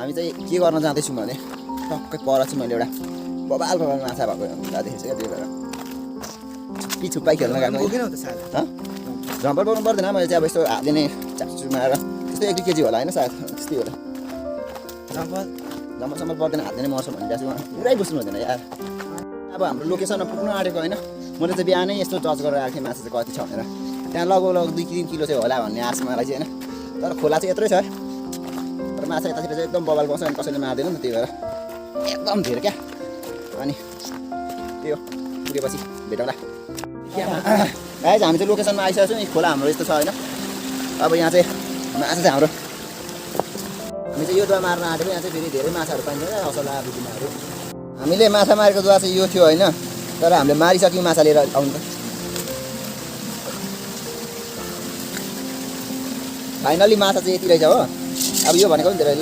हामी चाहिँ के गर्न जाँदैछौँ भने टक्कै पर चाहिँ मैले एउटा बबाल माछा भएको देखेको छु क्या त्यही भएर छुप्पी खेल्न गएको झम्पर बोक्नु पर्दैन मैले चाहिँ अब यस्तो हातले नै चाप्चु मारेर त्यस्तै 1-2 केजी होला होइन सायद त्यस्तै होला झम्परसम्म पर्दैन हातले नै मर्छ भनिरहेको छु पुरै बुझ्नु हुँदैन यार अब हाम्रो लोकेसनमा पुग्नु आँटेको होइन मैले चाहिँ बिहानै यस्तो टच गरेर आएको थिएँ माछा चाहिँ कति छ भनेर त्यहाँ लगभग 2-3 किलो चाहिँ होला भन्ने आश मलाई चाहिँ होइन तर खोला चाहिँ यत्रै छ तर माछा यतातिर चाहिँ एकदम बबाल पाउँछ अनि कसैले मार्दैन नि त त्यही भएर एकदम धेरै क्या अनि त्यो पुगेपछि भेटौँला गाइस हामी चाहिँ लोकेसनमा आइसकेको छौँ खोला हाम्रो यस्तो छ होइन अब यहाँ चाहिँ माछा चाहिँ हाम्रो हामी चाहिँ यो दुवा मार्न आँटेको यहाँ चाहिँ फेरि धेरै माछाहरू पाइन्छ क्या असला बुझिनाहरू हामीले माछा मारेको दुवा चाहिँ यो थियो होइन तर हामीले मारिसक्यौँ माछा लिएर आउनु त फाइनली माछा चाहिँ यति रहेछ हो अब यो भनेको पनि धेरै